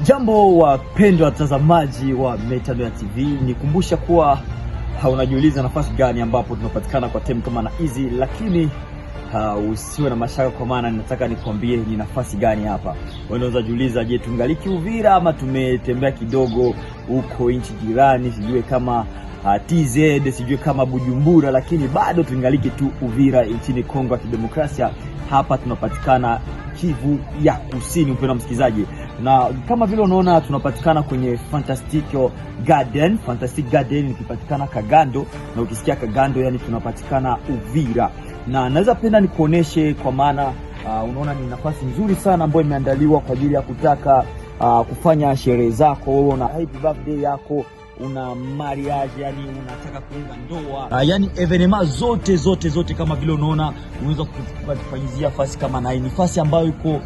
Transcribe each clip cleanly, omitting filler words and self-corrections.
Jambo wapendwa watazamaji wa Metanoia TV, nikumbusha kuwa unajiuliza nafasi gani ambapo tunapatikana kwa time kama na hizi, lakini usiwe na mashaka, kwa maana ninataka nikwambie ni nafasi gani hapa. Unaweza jiuliza, je, tungaliki Uvira ama tumetembea kidogo huko nchi jirani, sijue kama TZ, sijue kama Bujumbura, lakini bado tungaliki tu Uvira nchini Kongo ya Kidemokrasia. Hapa tunapatikana Kivu ya Kusini, mpendwa msikilizaji, na kama vile unaona tunapatikana kwenye Fantastic Garden. Fantastic Garden ikipatikana Kagando, na ukisikia Kagando, yani tunapatikana Uvira, na naweza penda nikuoneshe kwa maana unaona ni nafasi nzuri sana ambayo imeandaliwa kwa ajili ya kutaka kufanya sherehe zako, wewe una happy birthday yako, una mariage, yani unataka kuunga ndoa, yani événements zote zote zote, kama vile unaona unaweza kufanyizia fasi kama na hii. Ni fasi ambayo iko,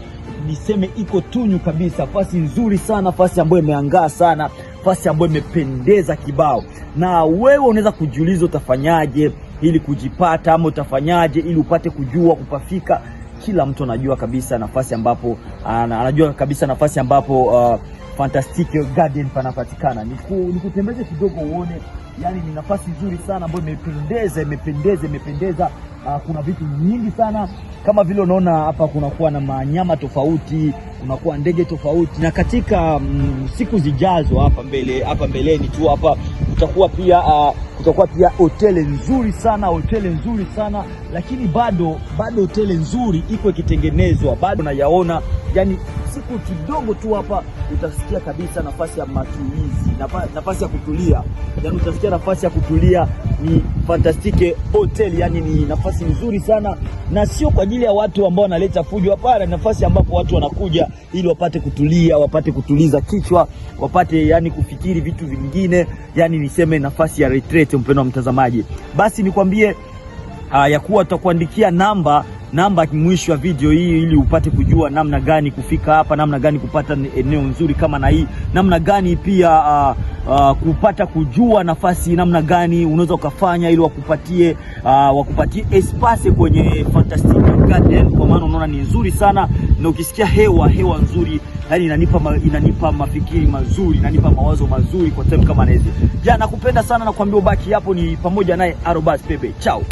niseme iko tunyu kabisa, fasi nzuri sana, fasi ambayo imeangaa sana, fasi ambayo imependeza kibao. Na wewe unaweza kujiuliza utafanyaje ili kujipata ama utafanyaje ili upate kujua kupafika. Kila mtu anajua kabisa nafasi ambapo anajua kabisa nafasi ambapo Fantastic Garden panapatikana. Nikutembeze kidogo uone, yani ni nafasi nzuri sana ambayo imependeza, imependeza, imependeza. Kuna vitu nyingi sana kama vile unaona hapa, kunakuwa na manyama tofauti, kunakuwa ndege tofauti, na katika siku zijazo hapa mbele, hapa mbeleni tu hapa kutakuwa pia hoteli nzuri sana, hoteli nzuri sana, lakini bado bado hoteli nzuri iko ikitengenezwa, bado nayaona, yani siku kidogo tu hapa utasikia kabisa nafasi ya matumizi, nafasi ya kutulia, yani utasikia nafasi ya kutulia. Ni Fantastic Hotel, yani ni nafasi nzuri sana, na sio kwa ajili ya watu ambao wanaleta fujo. Hapana, ni nafasi ambapo watu wanakuja ili wapate kutulia, wapate kutuliza kichwa, wapate yani kufikiri vitu vingine, yani niseme nafasi ya retreat. Mpendwa mtazamaji, basi nikwambie ya kuwa tutakuandikia namba mwisho wa video hii ili upate kujua namna gani kufika hapa, namna gani kupata eneo nzuri kama na hii, namna gani pia kupata kujua nafasi namna gani unaweza ukafanya ili wakupatie espace kwenye Fantastic Garden, kwa maana unaona ni nzuri sana, na ukisikia hewa nzuri, yani inanipa mafikiri mazuri, inanipa mawazo mazuri kwa time kama hizi. Ja, nakupenda sana na kuambia ubaki hapo, ni pamoja naye Arobas Pepe. Chao.